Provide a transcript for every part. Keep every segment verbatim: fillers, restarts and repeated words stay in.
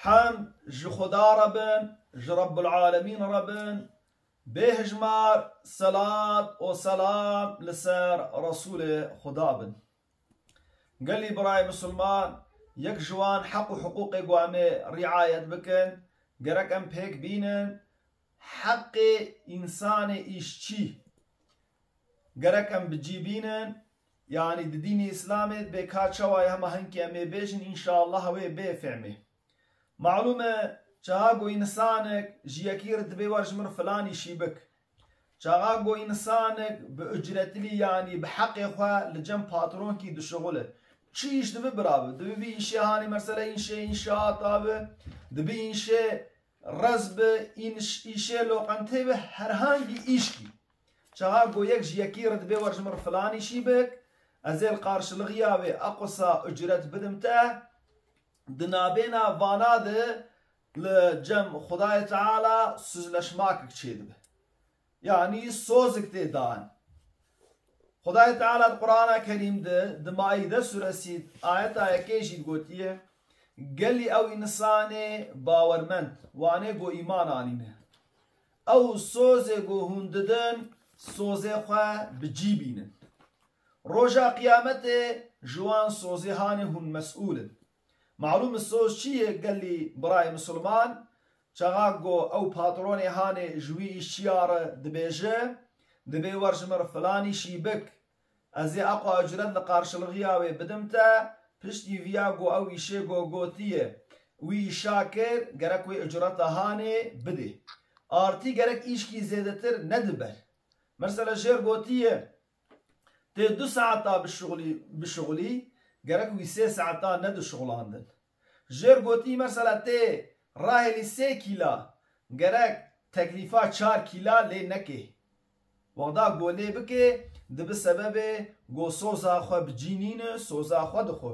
Hemd ji Xuda re bin, ji Rebbul Alemîn re bin, bêhijmar selat û selam li ser Resûlê Xuda bin. Gelî birayê misilman, yek ji wan heq û hiqûqê ku em ê riayet bikin, gerek em pêk bînin, heqê însanê îşçî gerek em bi cî bînin, yanî di dînê Îslamê bê ka çawa ye hema hinkê em ê bêjin, înşallah ew ê bê fehmê. Malûm e, çaxa ku însanek ji yekî re dibê wer ji min filan îşî bik. Çaxa ku însanek bi ucretlî, yanî bi heqê xwe li cem patronkî dişuxule. Çi îş dibi bira bi? Dibi bi îşê hanê, mesela îşê înşaata bi, dibi îşê rez bi, înş-, îşê loqentê bi, herhangî îşkî. Çaxa ku yek ji yekî re dibê wer ji min filan îşî bik, ez ê li qarşilixiya wê eqisa ucret bidim te, di nabêna vana de li cem Xudayê Teala sizleşmakek çêdibe. Yanî sozik tê dan. Xudayê Teala di Qur'ana Kerîm de, di Maîde suresî ayeta yekê jî digotiye, gelî ew însanê bawermend, wanê ku îman anîne. Ew sozê ku hûn didin, sozê xwe bi cî bînin. Roja qiyametê ji wan sozê hanê hûn mesûl in. Malûm e soz çi ye gelî birayê misilman? Çaxa ku ew patronê hanê ji wî îşçiya re dibêje, dibê wer ji min re filan îşî bik, ez ê eqwa ucret li qarşilixiya wê bidim te, piştî viya ku ew îşê ku gotiye, wî îşa kir, gerek wê ucreta hanê bidê. Artî gerek îşkî zêdetir nediber. Mesela jêr gotiye, tê du saeta bişuxulî, bişuxulî, gerek wî sê saeta nedişuxulandin. Jêr gotî, mesela tê rahêlî sê kîla, gerek teklîfa çar kîla lê nekê. Wexda go lê bikê, dibi sebebê go soza xwe bi cî nîne, soza xwe dixwe.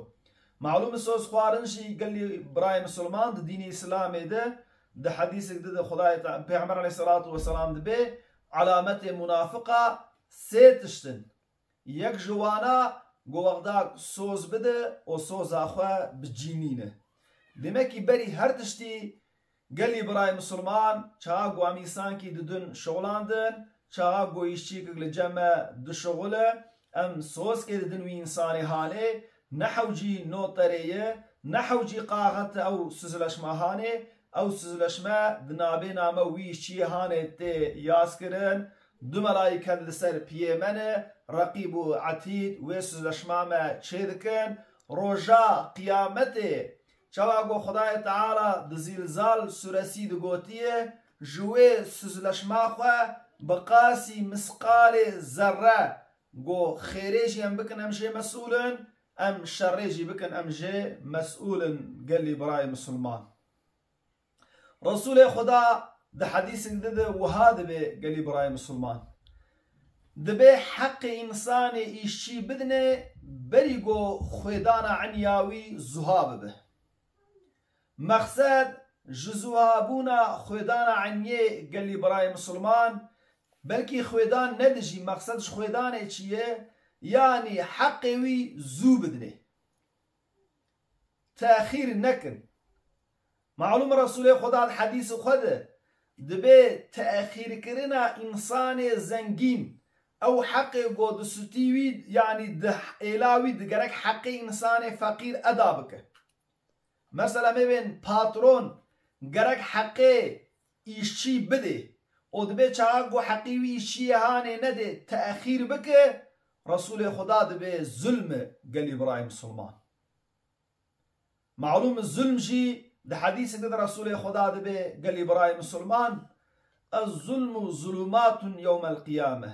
Malûm e soz xwarin jî gelî birayê misilman di dînê Îslamê de, di hedîsek de, de Xudayê Te-, Pêxember aleyhisselatu vesselam dibê, alametê munafiqa sê tişt in. Yek ji wana go wexda soz bide û soza xwe bi cî nîne. Demekî berî her tiştî gelî birayê misilman, çaxa ku em însankî didin şixulandin, çaxa ku îşçîkek li cem me dişixule, em sozkê didin wî însanê hanê, ne hewcî noterê ye, ne hewcî kaxet ew sizleşma hanê, ew sizleşme di nabêna me wî îşçiyê hanê tê yazkirin, du melayket li ser piyê me ne, Reqîb û Etîd, wê sizleşma me çêdikin. Roja qiyametê, çawa ku Xudayê Teala di Zîlzal suresî digotiye, ji wê sizleşma xwe bi qasî misqalê zerre, ku xêrê jî em bikin, em jê mesûl in, em şerê jî bikin, em jê mesûl in, gelî birayê misilman. Resûlê Xuda di hedîsek de de wiha dibê, gelî birayê misilman. Dibê heqê însanê îşçî bidinê, berî ku xwêdana enya wî zuha bibe. Mexsed ji zuhabûna xwêdana enyê, gelî birayê misilman, belkî xwêdan nedijî, mexsed ji xwêdanê çi ye? Yanî heqê wî zû bidinê. Texîr nekin. Malûm e Resûlê Xuda di hedîsê xwe de dibê texîrkirina însanê zengîn, ew heqê ku di sûtî wî, yanî di êla wî, di gerek heqê însanê feqîr eda bike. Mesela mê bên patron gerek heqê îşçî bidê û dibê çaxa ku heqî wî îşçiyê hanê nedê, texîr bike, Resûlê Xuda dibê zulm e, gelî birayê misilman. Malûm e zulm jî di hedîsek de Resûlê Xuda dibê, gelî birayê misilman, "Ez-zulmu zulumatun yewmel qiyame."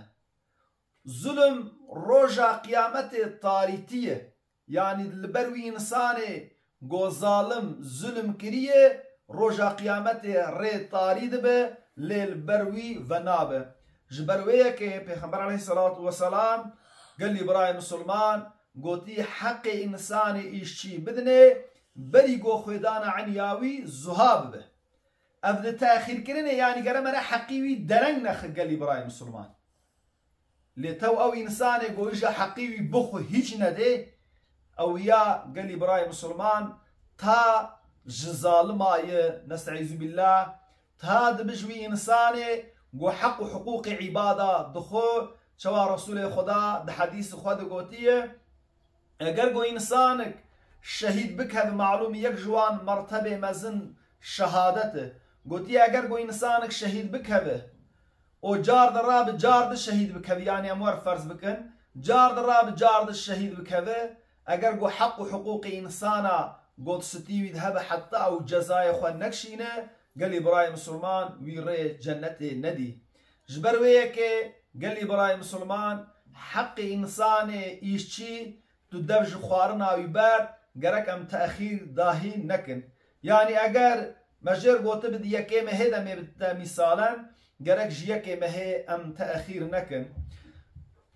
Zulm roja qiyametê tarîtî ye. Yanî li ber wî însanê ku zalim zulm kiriye, roja qiyametê rê tarî dibe, lê li ber wî venabe. Ji ber wê yekê Pêxember aleyhisselatu vesselam, gelî birayê misilman, gotî, heqê însanê îşçî bidinê, berî ku xwêdana enya wî zuha bibe. Ev di texîrkirinê, yanî gere mere heqî wî dereng nexe, gelî birayê misilman. Lê tew ew însanê ku îja heqî wî bixwe hîç nedê, ew ya, gelî birayê misilman, ta ji zalima ye, nestaizu billah, ta dibi ji wî însanê ku heq û hiqûqê îbada dixwe, çawa Resûlê Xweda di hedîsê xwe de gotiye, eger ku însanik şehîd bikeve, malûm e yek ji wan mertebê mezin şehadet e. Gotiye, eger ku însanik şehîd bikeve, û car di ra bi car di şehîd bikeve, yanî em wer ferz bikin, car di ra bi car di şehîd bikeve, eger ku heq û hiqûqê însana ku di stî wî de hebe, heta ew cezayê xwe nekişîne, gelî birayê misilman wî rê cennetê nedî. Ji ber wê yekê gelî birayê misilman, heqê însanê îşçî, tu dev ji xwarina wî berd, gerek em texîr dahî nekin. Yanî eger me jêr gotibi di yekê mehê de mê bidite mîsalen, gerek ji yekê mehê em texîr nekin.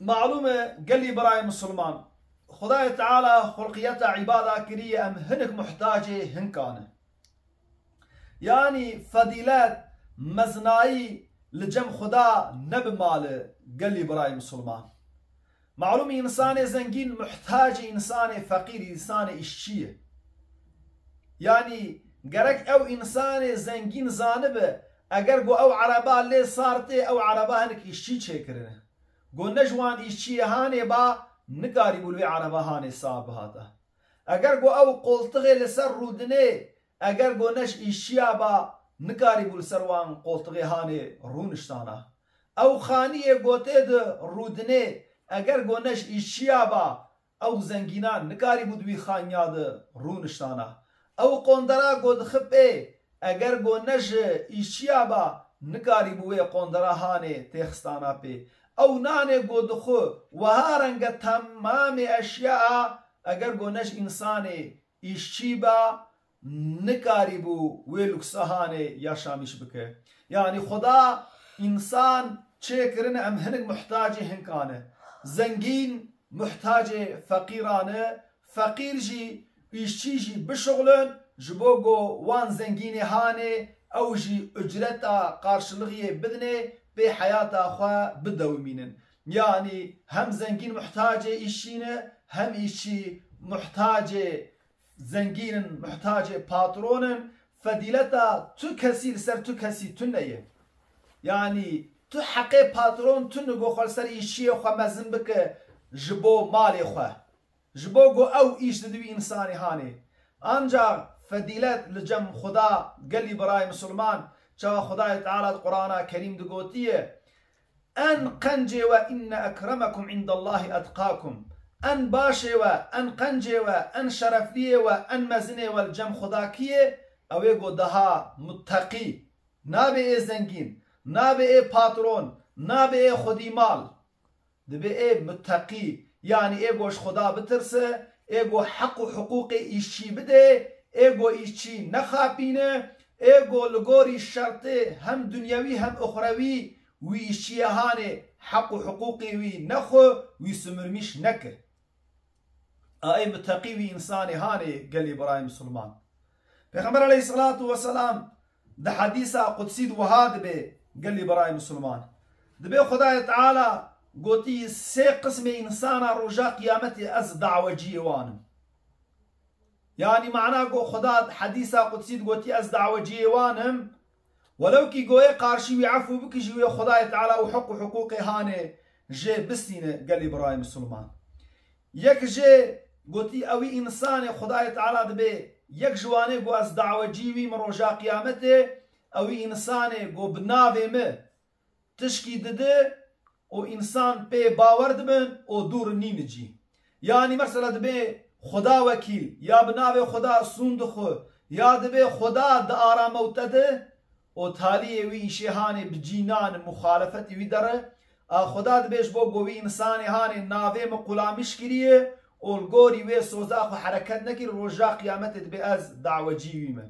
Malûm e, gelî birayê misilman, Xwedayê Teala xulqiyeta îbada kiriye, em hinik muhtacê hinka ne. Yanî fedîlet, mezinayî li cem Xweda ne bi mal e, gelî birayê misilman. Malûm e, însanê zengîn muhtacê însanê feqîr, însanê îşçî ye. Yanî gerek ew însanê zengîn zanibe, eger ku ew ereba lê sar tê, ew ereba hinek îşçî çêkirine. Ku ne ji wan îşçiyê hanê ba, nikarîbû li wê ereba hanê sar bihata. Eger ku ew qoltixê li ser rûdinê, eger ku ne ji îşçiya ba, nikarîbû li ser wan qoltixê hanê rûniştana. Ew xaniyê ku tê di rûdinê, eger ku ne ji îşçiya ba, ew zengîna nikarîbû di wî xaniya de rûniştana. Ew qondera ku dixipê, eger ku ne ji îşçiya ba, nikarîbû wê qondera hanê têxistana pê. Ew nanê ku dixwe, wiha renge temamê eşya, eger ku ne ji însanê îşçî ba, nikarîbû wê luksa hanê yaşamîş bike. Yanî Xweda însan çêkirine, em hinik muhtacê hinka ne. Zengîn muhtacê feqîran e, feqîr jî, îşçî jî bişuxulin, ji bo ku wan zengînê hanê, ew jî ucreta qarşilixiyê bidinê, pê heyata xwe bidewimînin. Yanî hem zengîn muhtacê îşçî ne, hem îşçî muhtacê zengîn in, muhtacê patron in. Fedîleta tu kesî li ser tu kesî tune ye. Yanî tu heqê patron tune ku xwe li ser îşçiyê xwe mezin bike ji bo malê xwe. Ji bo ku ew îş dide wî însanê hanê. Ancax fedîlet li cem Xuda, gelî birayê misilman, çawa Xudayê Teala di Qur'ana Kerîm de gotiye, en qencê we, inne ekremekum indallahî etqakum. En başê we, en qencê we, en şerefliyê we, en mezinê we li cem Xuda kî ye? Ew ê ku daha mutteqî. Nabe ê zengîn, nabe ê patron, nabe ê xwedî mal. Dibe ê mutteqî, yanî ê ku ji Xuda bitirse, ê ku heq û hiqûqê îşçî bide, ê ku îşçî nexapîne, ê ku li gorî şertê hem dunyewî hem uxrewî wî îşçiyê hanê heq û hiqûqê wî nexwe, wî sumirmîş neke. A ê mutteqî wî însanê hanê, gelî birayê misilman. Pêxember aleyhisselatu vesselam di hedîsa qudsî de wiha dibe, gelî birayê misilman. Dibe Xudayê Teala gotî, sê qismê însana roja qiyametê ez daweciyê wan im. Yanî mana ku Xuda di hedîsa qudsî de gotî, ez daweciyê wan im, welew kî goyê qarşî wî efû bikî jî wê Xudayê Teala û heq û hiqûqê hanê jê bistîne, gelî birayê misilman. Yek jê gotî, ewî însanê Xudayê Teala dibe, yek ji wanê ku ez dawecî wî me roja qiyametê, ewî însanê ku bi navê me tişkî dide û însan pê bawer dibin û dûr nîne cî. Yanî mesela dibe Xuda wekîl, ya bi navê Xuda sûn dixwe, ya dibe Xuda di ara mewte de û taliyê wî îşê hanê bi cî nane, muxalefetî wî dere. A Xuda dibe ji bo ku wî însanê hanê navê me qulamîş kiriye û li gorî wê soza xwe hereket nekir, roja qiyametê dibe ez dawecî wî me.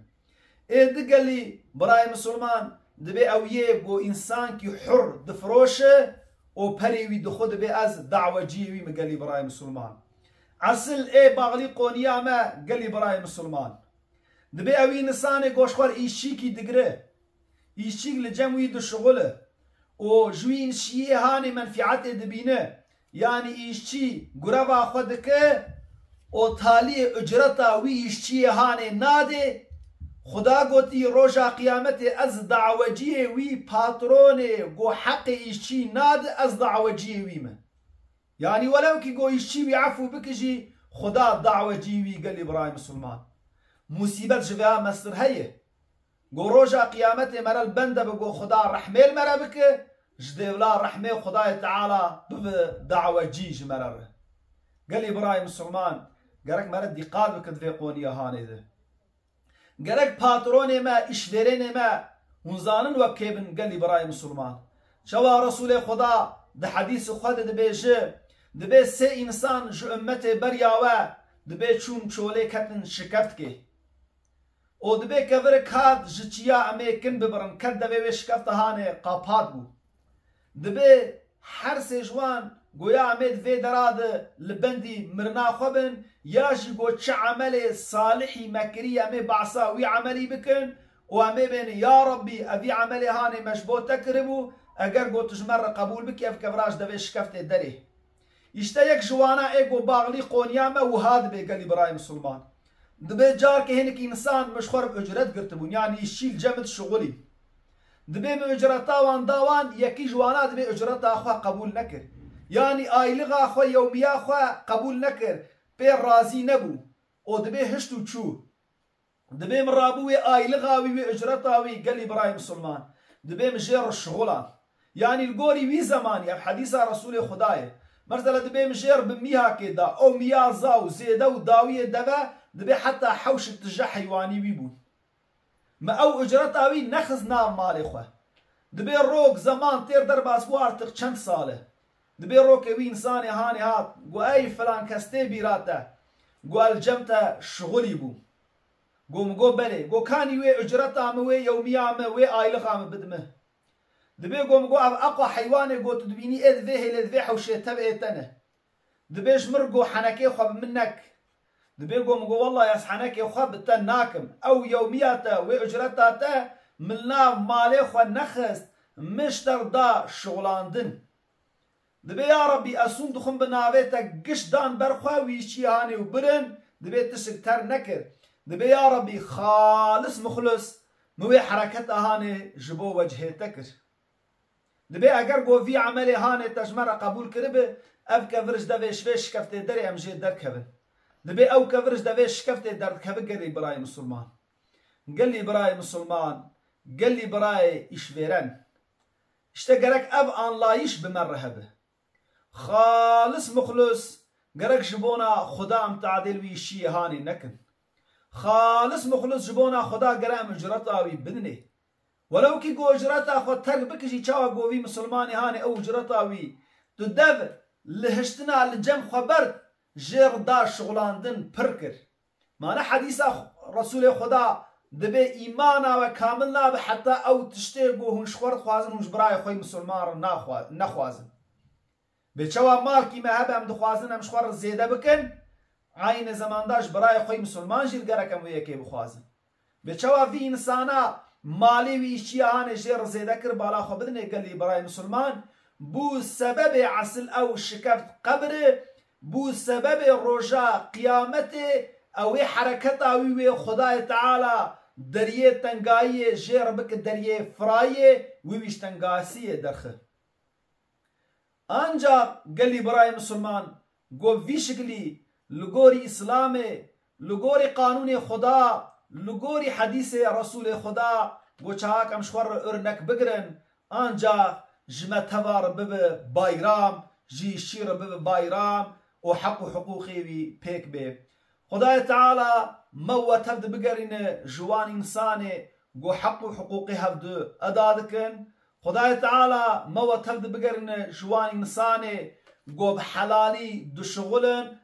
Ê di gelî birayê misilman, dibe ew yê ku însankî hur difiroşe û perê wî dixwe, dibe ez daweciyê wî me, gelî birayê misilman. Esil ê baxlî qoniya me, gelî birayê misilman. Dibe ewî însanê ku ji xwe re îşçîkî digire, îşçîk li cem wî dişuxule û ji wî îşçiyê hanê menfîetê dibîne, yanî îşçî gureva xwe dike û taliyê ucreta wî îşçiyê hanê nade, Xuda gotî, roja qiyametê ez daweciyê wî patronê go heqê îşçî nadi, ez daweciyê wî me. Yanî welewkî go îşçî wî efû bikijî, Xuda dawecî wî gelî birayê misilman. Musîbet ji vêya mestir heye. Go roja qiyametê mere li bende bi go Xuda rehmê li mere bike, ji dêvla rehmê Xudayê Teala bibe dawecî ji mere re. Gelî birayê misilman, gerek mere dîqat bike di vê qoniya hanê de. Gerek patronê me, îşverênê me, hûn zanin wek kê bin gelî birayê misilman. Çawa Resûlê Xuda di hedîsê xwe de dibêje, dibê sê însan ji ummetê beriya we, dibê çûn çolê ketin şikeftke. Û dibê kevirik hat ji çiya em ê kin bibirin, ket devê wê şikefta hanê qapat bû. Dibê her sê ji wan goya em ê di vê dera de li bendî mirina xwe bin, ya jî go çi emelê salihî me kirî, em ê behsa wî emelî bikin û em ê bêne, ya Rabbî, evî emelê hanê me ji bo te kiribû, eger go tu ji me re qebûl bikî, ev kevira ji devê şikeftê derê. Îşte yek ji wana ê go baxlî qoniya me wiha dibê gelî birayê misilman. Dibê carkê hinek însan min ji xwe re bi ucret girtibûn, yanî îşçî li cem min dişixulî. Dibê min ucreta wan da wan, yekî ji wana dibê ucreta xwe qebûl nekir. Yanî ayliga xwe, yewmiya xwe qebûl nekir. Pê razî nebû. Û dibê hişt û çû. Dibê min rabû wê ayliga wî, wê ucreta wî gelî birayê misilman. Dibê min jê re şixulan. Yanî li gorî wî zemanî, ev hedîsa Resûlê Xuda ye. Mesela dibê min jê re bi mîhakê da, ew mîya zaw, zêde û dawiyê deve, dibê heta hewşik tije heywanî wî bûn. Me ew ucreta wî nexist nav malê xwe. Dibê rok, zeman têr derbas bû, artık çend sal e. Dibê rokê wî însanê hanê hat, go ey filan kes tê bîra te, go el cem te şixulî bû. Go min go belê. Go kanî wê ucreta min, wê yewmiya min, wê ayliga min bid min. Dibê go min go ev eqa heywanê go tu dibînî ê di vê hêlê, di vê hewşê tev ê te ne. Dibê ji min re go henekê xwe bi min nek. Dibê go min go wellahî ez henekê xwe bi te nakim. Ew yewmiya te, wê ucreta te min nav malê xwe nexist, min ji te re da şixulandin. Dibê ya Rabbî ez hûn dixwim bi navê te giş dan ber xwe wî çî hanê û birin, dibê tişik ter nekir. Dibê ya Rabbî xalis muxlis min wê hereketa hanê ji bo wecihê te kir. Dibê eger go vî emelê hanê te ji me re qebûl kiribi, ev kevir ji devê şivê şikeftê derê em jê derkevin. Dibê ew kevir ji devê şikeftê derdikevi gelî birayê misilman. Gelî birayê misilman, gelî birayê îşvêren. Îşte gerek ev anlayîş bi me re hebe. Xalis muxlis gerek ji bona Xuda em tadêl wî îşiyê hanê nekin. Xalis muxlis ji bona Xuda gere em ucreta wî bidinê. Welew kî go ucreta xwe terk bikijî, çawa go vî misilmanê hanê ew ucreta wî tu dev li hiştina li cem xwe berd, jê re da şixulandin pir kir. Mane hedîsa Resûlê Xuda dibê îmana we kamil nabe heta ew tiştê ku hûn ji xwe re dixwazin hûn ji birayê xwe yê misilman re naxwa-, nexwazin. Bê çawa malkî me hebe em dixwazin em ji xwe re zêde bikin, eynî zemanda ji birayê xwe yê misilman jî li gerek em wê yekê bixwazin. Bê çawa vî însana malê wî îşçiya hanê jê re zêde kir, bala xwe bidinê gelî birayê misilman, bû sebebê esil ew şikeft qebirê, bû sebebê roja qiyametê, ew ê hereketa wî wê Xwedayê Teala deriyê tengayiyê jê re bike deriyê firayiyê, wî wî ji tengasiyê derxe. Ancax gelî birayê misilman, go vî şiklî li gorî Îslamê, li gorî qanûnê Xuda, li gorî hedîsê Resûlê Xuda, go çaxak em ji xwe re örnek bigirin, ancax ji me teva re bibe bayram, ji îşçî re bibe bayram û heq û hiqûqê wî pêk bê. Xwedayê Teala me û we tev dibigerîne ji wan însanê ku heq û hiqûqê hevdu eda dikin. Xwedayê Teala me û we tev dibigerîne ji wan însanê ku bi helalî dişixulin,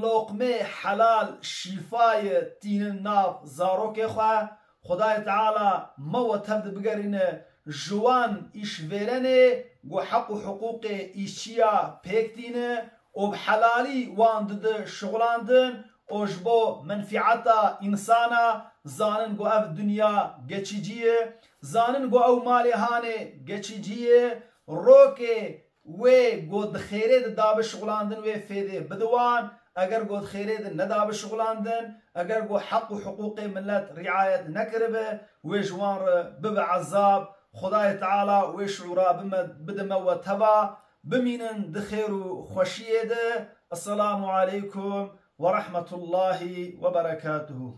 loqmê helal şîfayê tînin nav zarokê xwe. Xwedayê Teala me û we tev dibigerîne ji wan îşvêrenê ku heq û hiqûqê îşçiya pêk tîne û bi helalî wan dide şixulandin û ji bo menfîeta însana zanin ku ev dinya geçicî ye, zanin ku ew malê hanê geçicî ye, rokê wê ku di xêrê de dabe şixulandin wê fêdê bide wan, eger got xêrê di neda bişixulandin, eger got heq û hiqûqê millet riayet nekiribe, wê ji wan re bibe ezab, Xwedayê Teala wê şiûra bime, bidime we teva, bimînin di xêr û xweşiyê de. Esselamu aleykum ve rahmetullahi ve berekatuhu.